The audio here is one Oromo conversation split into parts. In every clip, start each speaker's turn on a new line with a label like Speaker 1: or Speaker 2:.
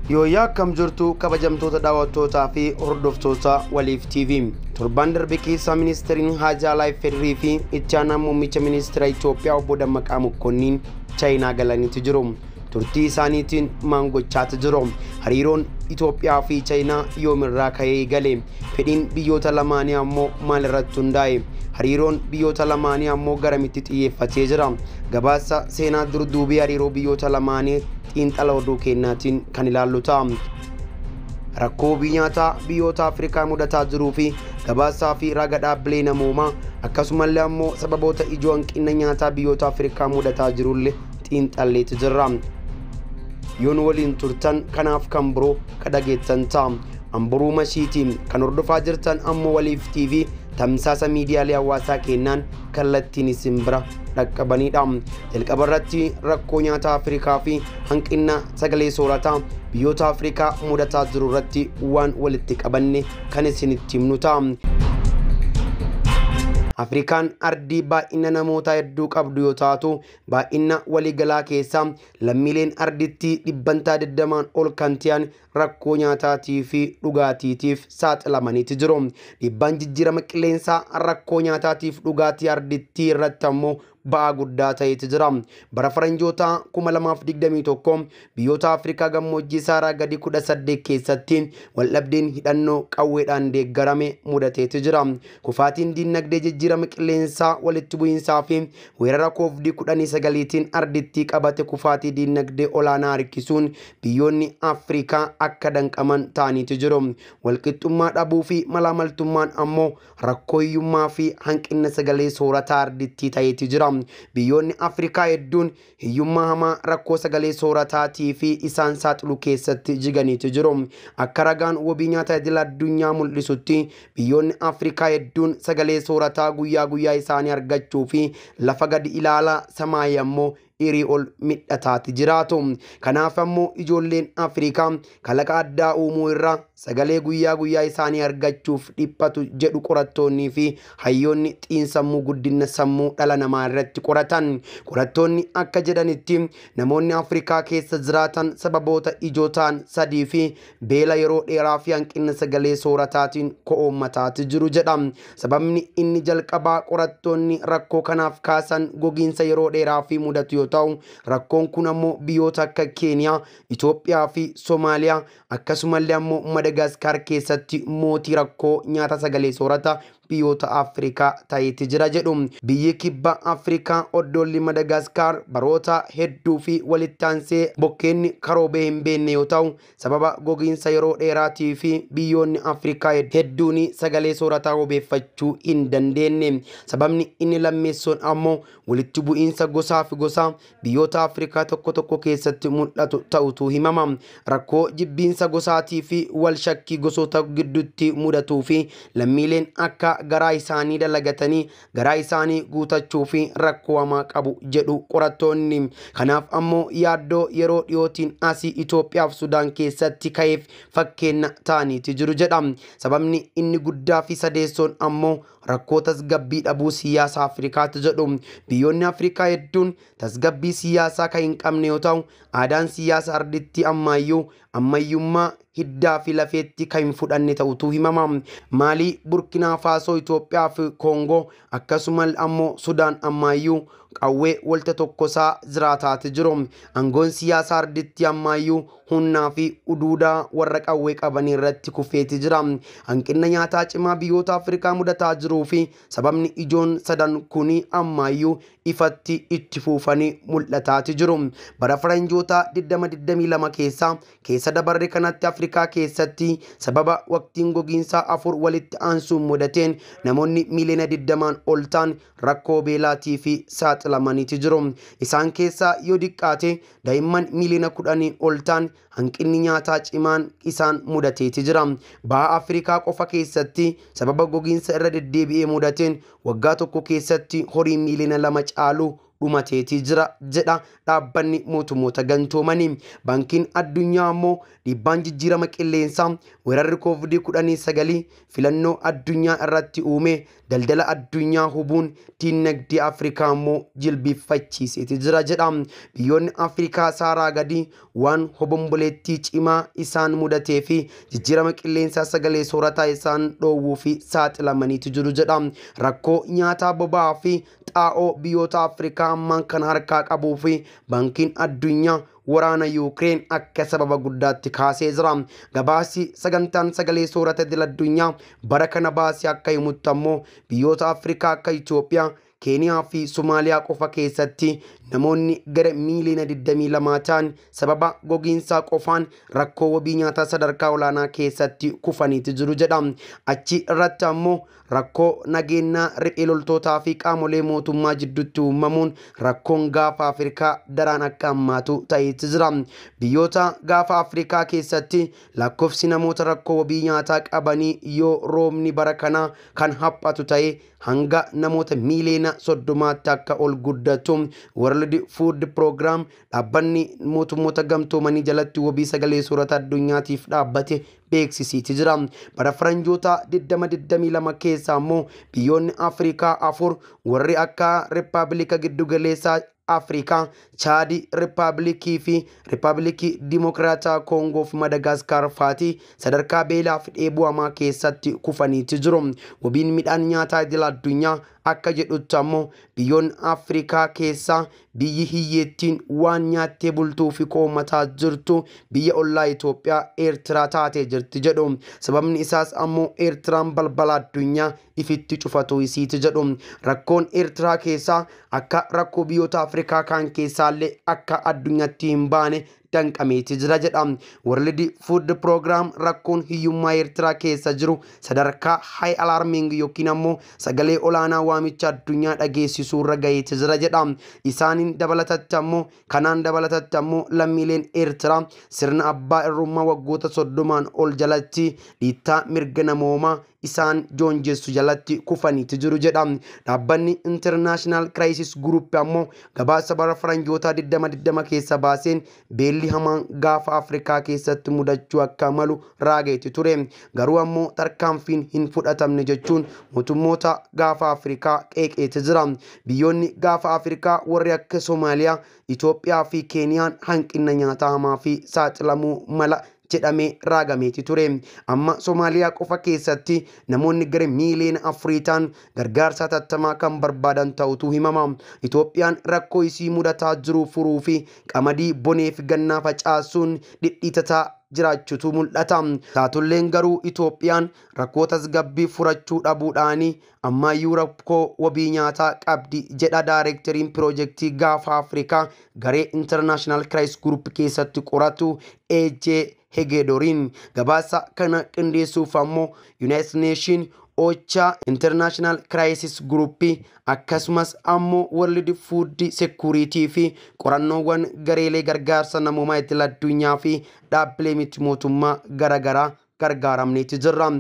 Speaker 1: Yooyyaa, akkam jirtu kabajamtoota daawwattootaa fi hordoftoota Waliif TV? Torban darbe keessa ministeeriin haajaa alaa Federii fi itti aanaa muummicha ministeera Itoophiyaa obbo Dammaqaa Mokonniin Chaayinaa galaniitu jiru. Turtii isaaniitiin maangochaatu jiru. Hariiroon Itoophiyaa fi Chaayinaa yoomirraa ka'ee gale? Fedhiin biyyoota lamaanii ammoo maal irratti hundaa'e? Hariiroon biyyoota lamaanii ammoo garamitti xiyyeeffatee jira? Gabaasa seenaa durduubii hariiroo biyyoota lamaanii xiinxala oduu kennaatiin kan ilaallu ta'a. Rakkoo nyaataa biyyoota Afrikaa mudataa jiruu fi gabaasaa fi raga dhaabbilee namoomaa, akkasumallee ammoo sababoota ijoo hanqina nyaataa biyyoota Afrikaa mudataa jirullee xiinxalleetu jirra. Yoon waliin turtan kanaaf kan biroo kadhageettan ta'a. Amburuu Mashiitiin kan hordofaa jirtan ammoo Waliif TV, tamsaasa miidiyaalee hawaasaa kennaan kallattiin isin bira dhaqqabanidha. Jalqaba irratti rakkoo nyaataa Afrikaa fi hanqina sagalee soorataa biyyoota Afrikaa mudataa jiru irratti waan walitti qabanne kan isinitti himnu ta'a. Afrikaan ardii baay'ina namoota hedduu qabdu yoo taatu, baay'ina waliigalaa keessaa lammiileen ardittii 20% ol kan ta'an rakkoo nyaataatii fi dhugaatiitiif saaxilamaniiti jiru. Dhiibbaan jijjiirama qilleensaa rakkoo nyaataatiif dhugaatii ardittii irratti ammoo ba'aa guddaa ta'eeti jira. Bara faranjoota 2021 biyyoota Afrikaa gammoojjii Saaraa gadi 18 keessatti waldhabdeen hidhannoo qawweedhaan deeggarame mudateeti jira. Kufaatiin diinagdee jijjiirama qilleensaa, walitti bu'iinsaa fi weerara koofdii 19tiin ardittii qabate kufaatii diinagdee olaanaa harkisuun biyyoonni Afrikaa akka danqaman ta'aniitu jiru. Walqixxummaa dhabuu fi malaamaltummaan ammoo rakkoo hiyyummaa fi hanqina sagalee soorataa ardittii ta'eeti jira. Biyyoonni Afrikaa hedduun hiyyummaa hamaa rakkoo sagalee soorataatii fi isaan saaxilu keessatti jiganiitu jiru. Akka ragaan wabii nyaata idil addunyaa mul'isutti, biyyoonni Afrikaa hedduun sagalee soorataa guyyaa guyyaa isaanii argachuu fi lafa gadi ilaalaa samaayii ammoo hirii ol midhataati jiraatu. Kanaaf ammoo ijoolleen Afrikaa kalaqa addaa uumuu irraa sagalee guyyaa guyyaa isaanii argachuuf dhiphatu jedhu qorattoonnii fi hayyoonni xiinsammuu guddina sammuu dhala namaa irratti qoratan. Qorattoonni akka jedhanitti, namoonni Afrikaa keessa jiraatan sababoota ijoo ta'an sadii fi beela yeroo dheeraa fi hanqina sagalee soorataatiin ko'oommataati jiru jedha. Sababni inni jalqabaa qorattoonni rakkoo kanaaf kaasan gogiinsa yeroo dheeraa fi mudatu yoo ta'u, rakkoon kun ammoo biyyoota akka Keeniyaa, Itoophiyaa fi Somaaliyaa, akkasumallee ammoo Madagaskar keessatti mootii rakkoo nyaata sagalee soorata biyyoota Afrikaa ta'eeti jira jedhu. Biyyi kibba Afrikaa oddoolli Madagaskar baroota hedduu fi walitti aansee bokkeenni karoobee hin beekne yoo ta'u, sababa gogiinsa yeroo dheeraatii fi biyyoonni Afrikaa hedduun sagalee soorataa wabeeffachuu hin dandeenye. Sababni inni lammeessoon ammoo walitti bu'iinsa gosaa fi gosaa biyyoota Afrikaa tokko tokko keessatti mul'atu ta'utu himama. Rakkoo jibbiinsa gosaatii fi wal shakkii gosoota gidduutti mudatuu fi lammiileen akka garaa isaanii dalagatanii garaa isaanii guutachuu fi rakkoo hamaa qabu jedhu qorattoonni. Kanaaf ammoo yaaddoo yeroo dhiyootiin asii Itoophiyaa fi Sudaan keessatti ka'eef fakkeenya ta'aniiti jiru jedha. Sababni inni guddaa fi sadeessoon ammoo rakkoo tasgabbii dhabuu siyaasa Afrikaati jedhu. Biyyoonni Afrikaa hedduun tasgabbii siyaasaa kan hin qabne yoo ta'u, aadaan siyaasa arditti ammayyuu ammayyummaa hiddaa fi lafeetti kan hin fudhanne ta'utu himama. Maalii, Burkinaa Faasoo, Itoophiyaa fi Koongoo, akkasumas ammoo Sudaan ammayyuu qawwee walta tokkosaa jiraataati jiru. Aangoon siyaasaa arditti ammayyuu humnaa fi uduudaa warra qawwee qabanii irratti kufeeti jira. Hanqina nyaataa cimaa biyyoota Afrikaa mudataa jiruu fi sababni ijoon sadan kuni ammayyuu ifatti itti fuufanii mul'ataati jiru. Bara faranjoota 2022 keessa dabarre kanatti Afrikaa keessatti sababa waqtiin gogiinsaa afur walitti aansuun mudateen namoonni miiliyoona 20 ol ta'an rakkoo beelaatii fi saaxilamaniiti jiru. Isaan keessaa yoo diqqaate daa'imman miiliyoona 10 ol ta'an hanqinni nyaataa cimaan isaan mudateeti jira. Baha Afrikaa qofa keessatti sababa gogiinsa irra deddeebi'ee mudateen waggaa tokko keessatti horii miiliyoona 2 caalu dhumateetii jira jedha dhaabbanni mootummoota gamtoomanii. Baankiin addunyaa ammoo dhiibbaan jijjiirama qilleensaa, weerarri koovidii 19 filannoo addunyaa irratti uume daldala addunyaa hubuun diinagdee Afrikaa immoo jilbiiffachiiseeti jira jedha. Biyyoonni Afrikaa saaraa gadii waan hobomboleettii cimaa isaan mudatee fi jijjiirama qilleensaa sagalee soorataa isaan dhoowwuu fi saaxilamaniitu jiru jedha. Rakkoo nyaataa, boba'aa fi xaa'oo biyyoota Afrikaa ammaan kan harkaa qabuu fi baankiin addunyaa waraana Yuukireen akka sababa guddaatti kaasee jira. Gabaasi sagantaan sagalee soorata idil addunyaa bara kana baasee akka himutti ammoo biyyoota Afrikaa akka Itoophiyaa, Keeniyaa fi Somaaliyaa qofa keessatti namoonni gara miiliyoona 22 ta'an sababa gogiinsaa qofaan rakkoo wabii nyaataa sadarkaa olaanaa keessatti kufaniiti jiru jedha. Achi irratti ammoo rakkoo nageenyaa riphee loltootaa fi qaamolee mootummaa jidduutti uumamuun rakkoon gaafa Afrikaa daraan akka hammaatu ta'eeti jira. Biyyoota gaafa Afrikaa keessatti lakkoofsi namoota rakkoo wabii nyaataa qabanii yoo roobni bara kanaa kan haphatu ta'e hanga namoota miiliyoona 30tti akka ol guddatu World Food Program, dhaabbanni mootummoota gamtoomanii jalatti wabii sagalee soorata addunyaatiif dhaabbate, beeksisiiti jira. Bara faranjoota 2022 keessa ammoo biyyoonni Afrikaa afur warri akka Rippaabilika Giddugaleessaa Afrikaa, Chaadi Rippaabilikii fi Rippaabilikii Dimokiraataa Koongoo fi Madagaskar faati sadarkaa beelaa fi dheebuu hamaa keessatti kufaniiti jiru. Wabiin midhaan nyaataa idil addunyaa akka jedhutti ammoo biyyoonni Afrikaa keessaa biyyi hiyyeettiin waan nyaattee bultuu fi qoomataa jirtu biyya ollaa Itoophiyaa Eertiraa taatee jirti jedhu. Sababni isaas ammoo Eertiraan balbala addunyaa ifitti cufatu isiiti jedhu. Rakkoon Eertiraa keessaa akka rakkoo biyyoota Afrikaa kaan keessaallee akka addunyaatti hin baane danqameeti jira jedha. World Food Program rakkoon hiyyummaa Eertiraa keessa jiru sadarkaa high alarming yookiin ammoo sagalee olaanaa waamicha addunyaa dhageessisuu irra gaheeti jira jedha. Isaaniin dabalatatti ammoo kanaan dabalatatti ammoo lammiileen Eertiraa sirna abbaa irrummaa waggoota 30n ol jalatti dhiittaa mirga namoomaa isaan joonjessu jalatti kufaniiti jiru jedha. Dhaabbanni International Crisis Group ammoo gabaasa bara faranjootaa 2020 keessa baaseen beelli hamaan gaafa Afrikaa keessatti mudachuu akka malu raageeti ture. Garuu ammoo tarkaanfiin hin fudhatamne jechuun mootummoota gaafa Afrikaa qeeqeeti jira. Biyyoonni gaafa Afrikaa warri akka Somaaliyaa, Itoophiyaa fi Keeniyaan hanqina nyaataa hamaa fi saaxilamuu mala jedhamee raagameeti ture. Amma Somaaliyaa qofa keessatti namoonni gara miiliyoona 4 ta'an gargaarsa hatattamaa kan barbaadan ta'utu himama. Itoophiyaan rakkoo isii mudataa jiru furuu fi qamadii bonee fi gannaa facaasuun dhidhiitataa jiraachuutu mul'ata. Taatulleen garuu Itoophiyaan rakkoo tasgabbii furachuu dhabuudhaani ammayyuu rakkoo wabii nyaataa qabdi jedha daayireekteriin piroojeektii gaafa Afrikaa garee International Crisis Group keessatti qoratu AJ Hegedoriin. Gabaasa kana qindeessuuf ammoo United Nation OCHA, International Crisis Group, akkasumas ammoo World Food Security fi qorannoowwan gareelee gargaarsa namoomaa idil addunyaa fi dhaabbilee miti mootummaa garaagaraa gargaaramneeti jirra.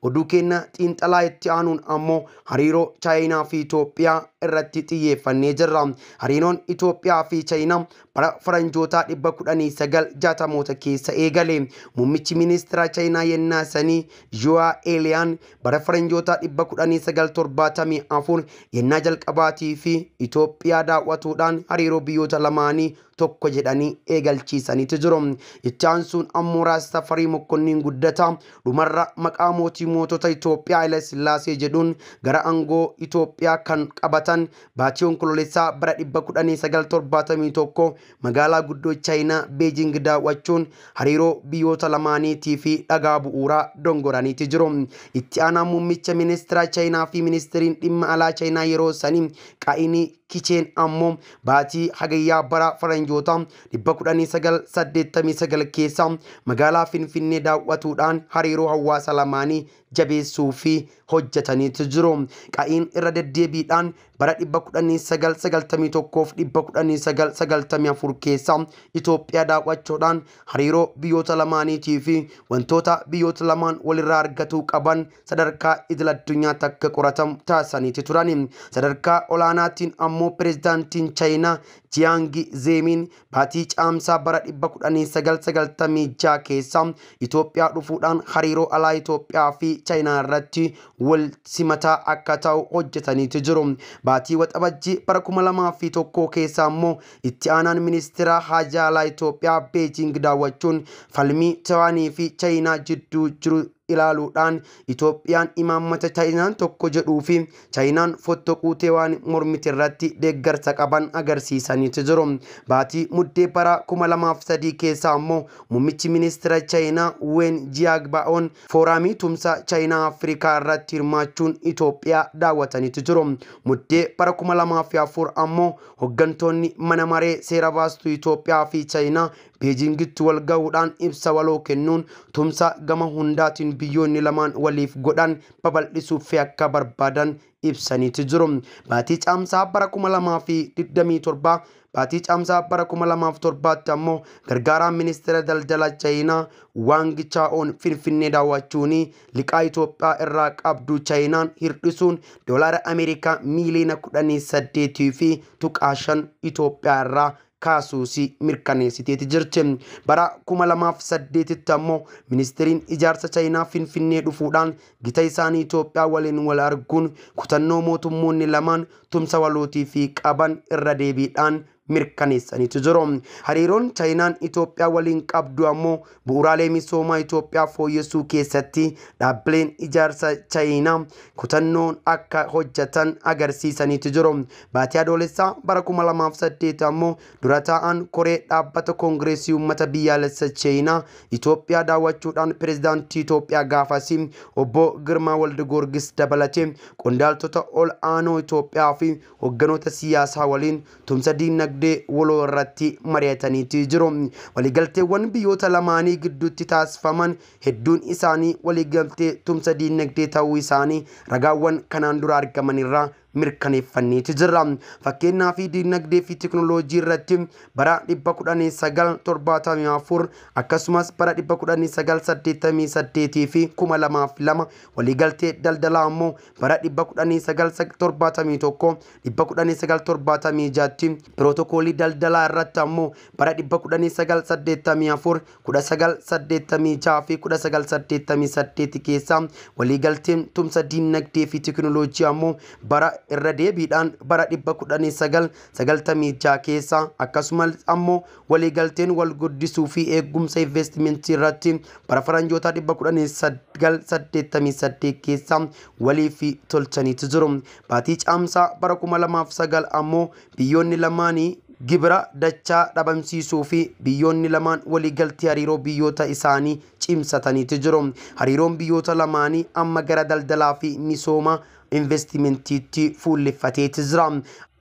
Speaker 1: Oduu keenya xiinxalaa itti aanuun ammoo hariiroo Chaayinaa fi Itoophiyaa irratti xiyyeeffannee jirra. Hariiroon Itoophiyaa fi Chaayinaa bara faranjootaa 1960moota keessa eegale. Muummichi ministeera Chaayinaa yennaa sanii Zhu'aa Eeliyaan bara faranjootaa 1974 yennaa jalqabaatii fi Itoophiyaa daawwatuudhaan hariiroo biyyoota lamaanii tokko jedhanii eegalchiisaniitu jiru. Itti aansuun ammoo Raas Tafarii Mokonniin Guddataa dhumarra maqaa mootii mootota Itoophiyaa Haile Sillaasee jedhuun gara aangoo Itoophiyaa kan qabatan baatii Onkololeessaa bara 1971 magaalaa guddoo Chaayinaa Beejing daawwachuun hariiroo biyyoota lamaaniitii fi dhagaa bu'uuraa dongoraniiti jiru. Itti aanaa muummicha ministeera Chaayinaa fi ministeeriin dhimma alaa Chaayinaa yeroo sanii Qaa'inii Kicheen ammoo baatii Hagayyaa bara faranjoota 1989 keessa magaalaa Finfinnee daawwatuudhaan hariiroo hawaasa lamaanii jabeessuu fi hojjetaniitu jiru. Qa'iin irra deddeebiidhaan bara 1991 fi 1994 keessa Itoophiyaa daawwachuudhaan hariiroo biyyoota lamaaniitii fi wantoota biyyoota lamaan walirraa argatuu qaban sadarkaa idil addunyaatti akka qoratamu taasisaniiti turan. Sadarkaa olaanaatiin ammoo pirezidaantiin Chaayinaa Jiyaangi Zeemiin baatii Caamsaa bara 1996 keessa Itoophiyaa dhufuudhaan hariiroo alaa Itoophiyaa fi Chaayinaa irratti wal simataa akka ta'u hojjetaniitu jiru. Baatii Waxabajjii bara 2001 keessa ammoo itti aanaan ministeera haajaa alaa Itoophiyaa Beejing daawwachuun falmii Taayiwaanii fi Chaayinaa jidduu jiru ilaaluudhaan Itoophiyaan imaammata Chaayinaan tokko jedhuu fi Chaayinaan fottoquu Taayiwaan mormite irratti deeggarsa qaban agarsiisaniitu jiru. Baatii Muddee bara 2003 keessa ammoo muummichi ministeera Chaayinaa Wen Jiabaoon fooramii tumsa Chaayinaa Afrikaa irratti hirmaachuun Itoophiyaa daawwataniitu jiru. Muddee bara 2004 ammoo hooggantoonni mana maree seera baastuu Itoophiyaa fi Chaayinaa Beejingitti wal gahuudhaan ibsa waloo kennuun tumsa gama hundaatiin biyyoonni lamaan waliif godhan babal'isuuf akka barbaadan ibsaniitu jiru. Baatii Caamsaa bara 2027 baatii Caamsaa bara 2007 ammoo gargaaraan ministeera daldala Chaayinaa Waang Chaa'oon Finfinnee daawwachuun liqaa Itoophiyaa irraa qabdu Chaayinaan hir'isuun doolaara Ameerikaa miiliyoona 18.5 Itoophiyaa irraa kaasuusi mirkaneessiteeti jirti. Bara 2008 ammoo ministeeriin ijaarsa Chaayinaa Finfinnee dhufuudhaan gita isaanii Itoophiyaa waliin wal arguun kutannoo mootummoonni lamaan tumsa walootii fi qaban irra deebiidhaan mirkaneessaniitu jiru. Hariiroon Chaayinaan Itoophiyaa waliin qabdu ammoo bu'uuraalee misoomaa Itoophiyaa fooyyessuu keessatti dhaabbileen ijaarsa Chaayinaa kutannoon akka hojjetan agarsiisaniitu jiru. Baatii Adoolessaa bara 2008 ammoo dura taa'aan koree dhaabbata Koongireesii Uummata Biyyaalessa Chaayinaa Itoophiyaa daawwachuudhaan pireezidaantii Itoophiyaa gaafasii obbo Girmaa Waldigoorgis dabalatee qondaaltota ol aanoo Itoophiyaa fi hoogganoota siyaasaa waliin tumsa diinagdee waloo irratti mari'ataniitu jiru. Waliigalteewwan biyyoota lamaanii gidduutti taasifaman hedduun isaanii waliigaltee tumsa diinagdee ta'uu isaanii ragaawwan kanaan dura argaman irraa mirkaneeffanneetu jirra. Fakkeenyaa fi diinagdee fi teknooloojii irratti bara 1974 akkasumas bara 1988 fi 2002 waliigaltee daldalaa ammoo bara 1971 1976 pirootokoolii daldalaa irratti ammoo bara 1984 1986 fi 1988 keessa waliigalteen tumsa diinagdee fi teknooloojii ammoo bara irra deebiidhaan bara 1996 keessa akkasumas ammoo waliigalteen wal guddisuu fi eegumsa investimentii irratti bara faranjoota 1988 keessa waliif tolchaniitu jiru. Baatii Caamsaa bara 2009 ammoo biyyoonni lamaanii gibira dachaa dhabamsiisuu fi biyyoonni lamaan waliigaltee hariiroo biyyoota isaanii cimsataniitu jiru. Hariiroon biyyoota lamaanii amma gara daldalaa fi misooma investimentiitti fuulleffateeti jira.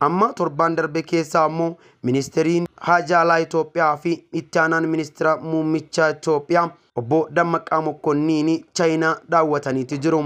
Speaker 1: Amma torbaan darbe keessa ammoo ministeeriin haajaa alaa Itoophiyaa fi itti aanaan ministeera muummicha Itoophiyaa obbo Dammaqaa Mokonniin Chaayinaa daawwataniitu jiru.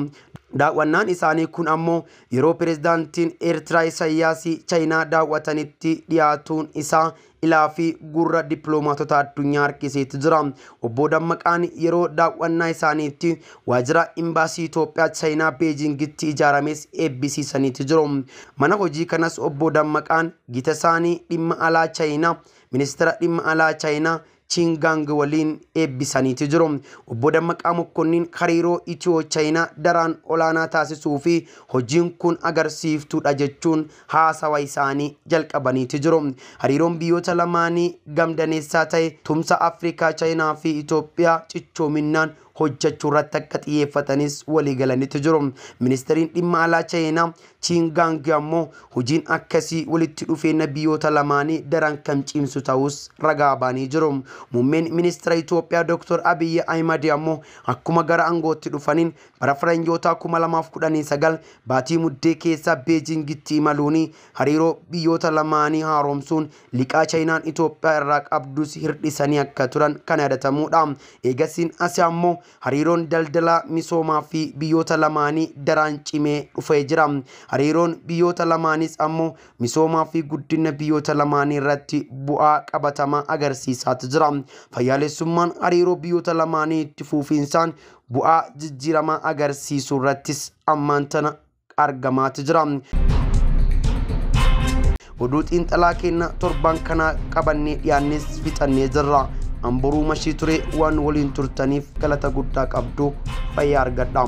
Speaker 1: Daawwannaan isaanii kun ammoo yeroo pireezidaantiin Eertiraa Isaayyaas Chaayinaa daawwatanitti dhiyaatuun isaa ilaa fi gurra dippiloomaatota addunyaa harkiseetu jira. Obbo Dammaqaan yeroo daawwannaa isaaniitti waajjira imbaasii Itoophiyaa Chaayinaa Beejingitti ijaarames eebbisiisaniitu jiru. Mana hojii kanas obbo Dammaqaan gita isaanii dhimma alaa Chaayinaa ministeera dhimma alaa Chaayinaa Chingang waliin eebbisaniitu jiru. Obbo Dammaqaa Mokonniin hariiroo Itiyoo Chaayinaa daraan olaanaa taasisuu fi hojiin kun agarsiiftuudha jechuun haasawa isaanii jalqabaniitu jiru. Hariiroon biyyoota lamaanii gamdaneessaa ta'e tumsa Afrikaa Chaayinaa fi Itoophiyaa cichoominaan hojjechuu irratti akka xiyyeeffatanis waliigalaniitu jiru. Ministeeriin dhimma alaa Chaayinaa Chingang ammoo hojiin akkasii walitti dhufeenya biyyoota lamaanii daran kan cimsu ta'us ragaa ba'anii jiru. Muummeen ministeera Itoophiyaa Dr. Abiyyi Ahimad ammoo akkuma gara aangootti dhufaniin bara faranjoota 2019 baatii Muddee keessa Beejingitti imaluun hariiroo biyyoota lamaanii haaromsuun liqaa Chaayinaan Itoophiyaa irraa qabdus hir'isanii akka turan kan yaadatamudha. Eegasiin asi ammoo hariiroon daldalaa misoomaa fi biyyoota lamaanii daraan cimee dhufee jira. Hariiroon biyyoota lamaanis ammoo misoomaa fi guddina biyyoota lamaanii irratti bu'aa qabatamaa agarsiisaatu jira. Fayyaalessummaan hariiroo biyyoota lamaanii itti fufiinsaan bu'aa jijjiiramaa agarsiisuu irrattis ammaan tana argamaatu jira. Oduu xiinxalaa keenya torban kana qabannee dhiyaannes fixannee jirra. Amboruu mashii ture waan waliin turtaniif galata guddaa qabdu, fayyaa argadha.